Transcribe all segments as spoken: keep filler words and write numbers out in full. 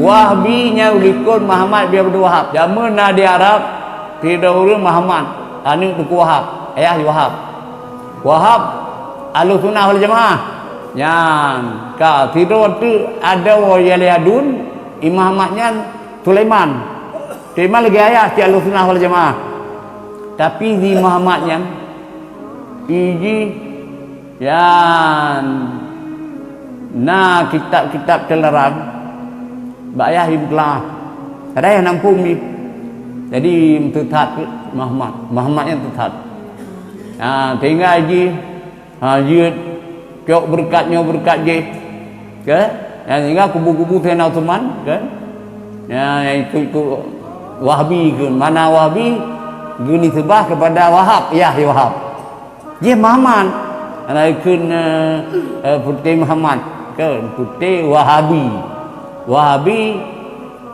Wahbi nyan likot Muhammad bin Abdul Wahab. Jameun na di Arab, sidroe ureuëng Muhammad, aneuëk Teungku Wahab, ayah Wahab. Wahab Ahlussunnah wal Jamaah. Nyan ka sidroe teuk adoe Yali Adun, i Muhammad nyan Sulaiman. Sulaiman lagée ayah cit Ahlussunnah wal Jamaah. Tapi di Muhammad nyan, iji Nyan na kitab-kitab teularang bak ayah ibu telah. Ada yang nampung jih. Jadi teuthat Muhammad. Muhammad yang teuthat. Ha, tinggai jih, ha, jeuet cok beureukat nyoe beureukat jih. Ke? Yang tinggal kubu-kubu Sayyidina Uthman, ke? Ya, yang ikut-ikut Wahabi ke. Mana Wahabi? Geunisbah kepada Wahab, ya, Wahab. Jih Muhammad. Ana ikun, eh, eh, putéh Muhammad. Ke putéh Wahabi. Wahabi,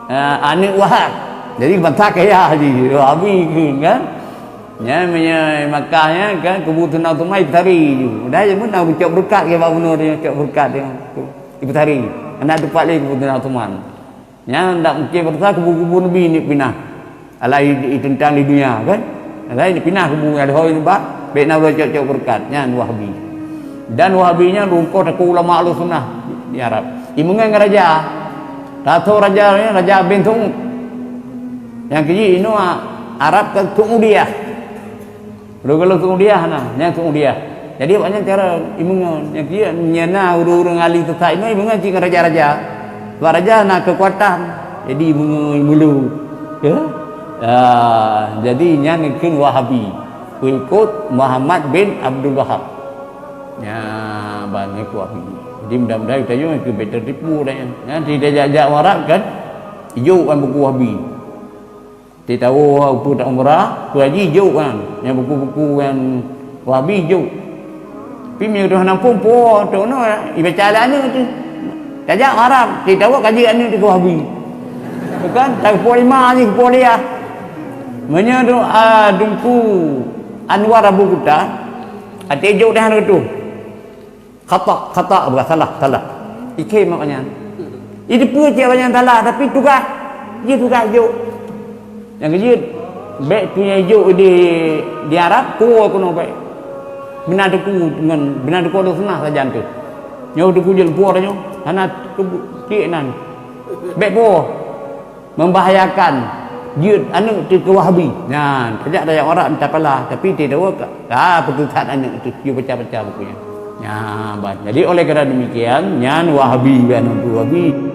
eh, aneuëk Wahab. Jadi banta kaya jih Wahabi ikun kan. Nya meunyoe Makkah nya kan kubu Saidina Utsman ipeutari ju. Dah je meunan cok beureukat ke bak bunoe dia cok beureukat dia. Ipeutari. Anak teumpat lé kubu Saidina Utsman. Nyan ndak mungkin beurasa kubu-kubu Nabi ni pinah. Alah i, i teuntang di dunia kan. Alah ini pinah kubu nyang lheueh nibak, bèk na ulôn cok-cok beureukat. Nyan Wahabi. Dan Wahabi nyan rungkoh takue ulama Ahlussunnah di Arab. Imeungon ngon raja. Tasoe raja nyan raja bin Su'ud. Nyang keujih inoe Arab kan Su'udiyah. Lôn gohlom Saudiah na, nyang Saudiah. Jadi awaknyan cara imeungon, nyang kieu nyan na ureuëng-ureuëng ahli sesat inoe imeungon cit ngon raja-raja. Sebab raja na keukuatan, jadi imeungon meulu. Ya? Ah, jadi nyan kheun Wahabi, pengikut Muhammad bin Abdul Wahab. Ya, ban nyan keu Wahabi. Jadi mudah-mudahan geutanyoe keu bèk teutipu dah nyan. Nyan di jak-jak Arab kan, ijok kan buku Wahabi. Titawoe peue ta umrah, peue haji jok kan. Nyang buku-buku nyang Wahabi jok. Tapi meunyoe teuh nampung po teuh nyoe ibaca lé aneuëk teuh. Tajak Arab, titawoe kaji aneuëk teuh Wahabi. Bukan, tak po lima jih po dia. Meunyoe tu ah, Teungku Anwar Abu Kuta, até jok dah tu. Khata, khata, bukan salah, salah. Ikhe mak nyan. Itu pun cik nyan salah, tapi tugas. Dia tugas jok. Nyang keujeuet, bèk tu nyang jok di, di Arab, kuwoe keunoe bèk. Bina deku ngon, bina deku ada senah sajan tu. Nyoe deku je lempuar nyoe. Hana keu cik nan. Bèk po. Membahayakan jeuet aneuëk teuh keu Wahabi. Nyan, tajak tajak Arab minta pala, tapi tidak wak ka peuteutat aneuëk teuh, yue pecah-pecah buku nyan. Nyan, ban. Jadi oleh kerana demikian, nyan Wahabi ban untuk Wahabi.